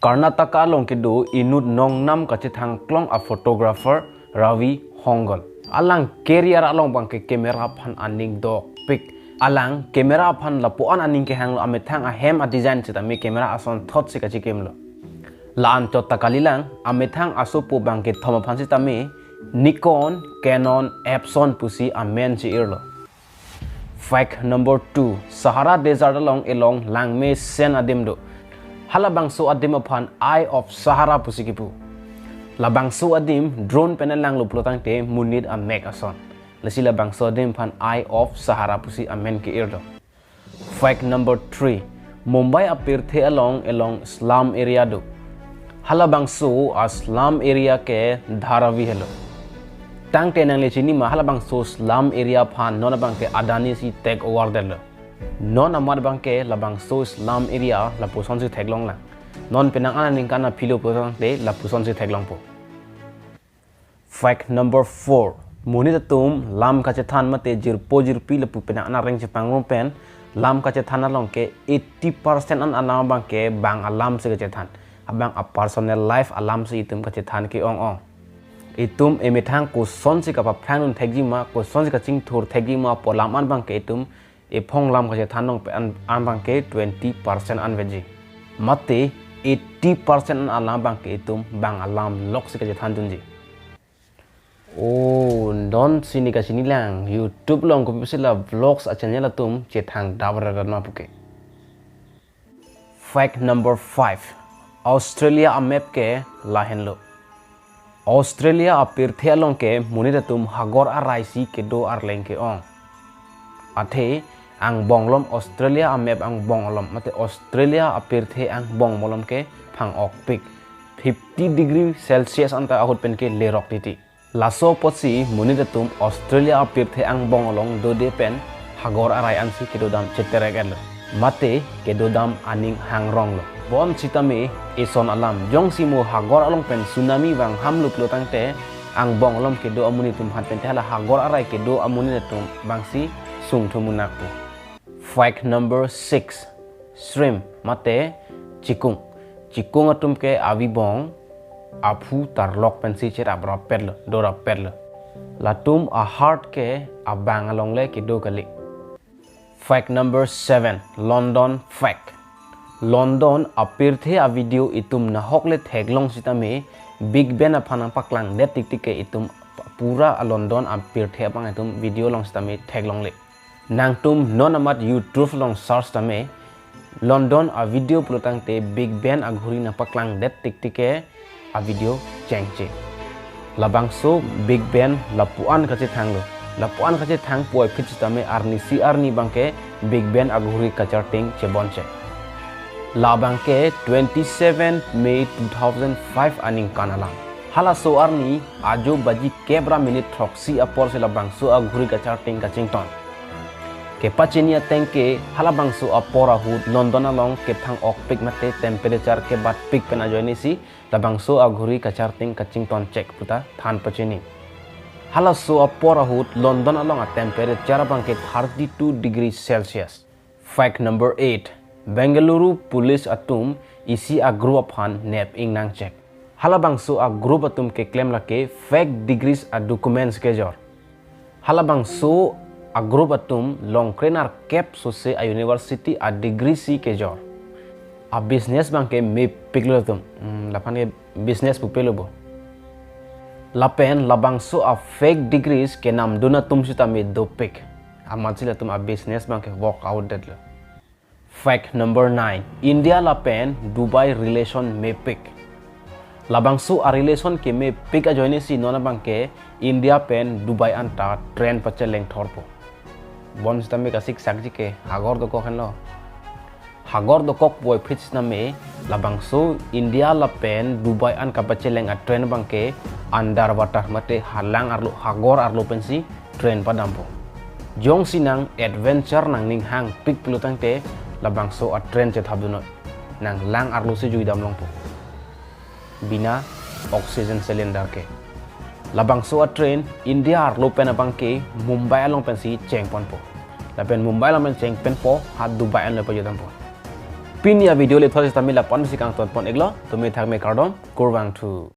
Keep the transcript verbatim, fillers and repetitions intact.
Karnataka along kedo inut nongnam kachethang klong a photographer Ravi Hongal. Alang career along abangke camera aphan aning dokpik. Alang camera aphan lapu-an aning kehanglo, amethang ahem a design sitame camera asonthot si kachekimlo. La-anchot ta kalilang, amethang asopo abangke thom aphan sitame Nikon, Canon, Epson pusi amen si irlo. Fact number two, Sahara Desert along elong langmesen adim do. Halabangso adim aphan Eye of Sahara pusi kipu. Labangso adim drone pen langlo pulotangte monit amek ason. Lasi labangso adim aphan Eye of Sahara pusi amen ke-ir do. Fact number three, Mumbai apirthe along elong slum area do. Halabangso a slum area ke Dharavi helo. Tangte nangli chinima, halabangso slum area aphan non abangke Adani si take over detlo. Non amat abangke labangso slum area lapuson si theklonglang. Non penang an aningkan aphilo pulotangte lapuson si theklongpo. Fact number four, monit atum lam kachethan mate jirpo jirpi lapu penang an areng chepangrum pen lam kachethan along ke eighty percent an alam abangke bang alam si kachethan. Abang a personal life alam si itum kachethan ke-ong-ong. Itum emethang koson si kapaphrang dun thekji ma, koson si kachingthur thekji ma pu alam an abangke itum ephong lam kachethan nong pen an, an abangke twenty percent an veji. Mate eighty percent an alam abangke itum bang alam lok si kachethan dunji. Oh, don si ne kachinilang, YouTube along kopi pusi la vlogs a channel atum chethang davar ma puke. Fact number five, Australia a map ke lahenlo. Australia apirthe along ke monit atum hagor arai si kedo arleng ke-ong. Athe angbong malom, Australia a map angbong malom mate Australia apirthe angbong malom ke phang-okpik. Fifty degree Celsius anta ahut pen ke lerok titi. Laso apotsi monit atum Australia apirthe angbong along dode pen hagor arai ansi kedodam cheterek-etlo. Mate kedodam aning hangronglo. Bonsitame eson alam, jongsi mo hagor along pen tsunami vanghamlo pulotangte angbong along kedo amonit atum aphan pen te hala hagor arai kedo amonit atum abangsi sungthu munak pu. Fact number six, shrimp mate chikung. Chikung atum ke avi bong aphu tarlok pensi cherap rapetlo, do rapetlo. Latum a heart ke abang along le kedo kali. Fact number seven, London fact. London apirthe a video itum nahok le theklong sitame, Big Ben aphan nangpaklang det tiktik ke itum pura a London apirthe abang itum video along sitame theklongle. Nangtum non amat YouTube along search tame, London a video pulotangte Big Ben a ghuri nangpaklang det tiktik ke a video chengche. Labangso Big Ben lapu-an kachethanglo. Lapu-an kachethang puvoiphit sitame arnisi arni abangke Big Ben a ghuri kacharting chebonche. Labangke twenty-seven May two thousand five aningkan alam. Halaso arni ajo baji kep ra minute throksi apor si labangso a ghuri kacharting kachington. Kepachini ateng ke halabangso apor ahut London along kephang-okpik mate temperature kebatpik pen ajoine si labangso a ghuri kacharting kachington chek puta than pachini. Halaso apor ahut London along a temperature abangke thirty-two degree Celsius. Fact number eight, Bengaluru police atum isi a group aphan nep-ing nangchek. Halabangso a group atum keklem lake fake degrees a documents kejor. Halabangso a group atum longkre nerkep sose a university a degree si kejor. A business abangke mepiklo atum. Hmm, laphan ke business pupelo bo. Lapen labangso a fake degrees kenamdun atum sitame dopik. Amatsi latum a business abangke work out detlo. Fact number nine, India lapen Dubai relation mepik. Labangso a relation kemepik ajoine si non abangke India pen Dubai anta train pacheleng thorpo. Bonsitame kasik sakji ke hagor dokok henlo. Hagor dokok puvoiphit sitame labangso India lapen Dubai an kapacheleng a train abangke underwater mate halang arlo, hagor arlo pensi train padampo. Jongsi nang adventure nangning hangpik pulotangte labangso a train chethapdunnon. Nang lang arlo si juidam longpo. Bina oxygen cylinder ke. Labangso a train India arlo pen abangke Mumbai along pensi chengponpo. Lapen Mumbai along pen chengponpo ha Dubai anlo pajudampo. Pini a-video le thot sitame lapu-an si kangton pon iklo, tumi thakme kardom, kurvangthu.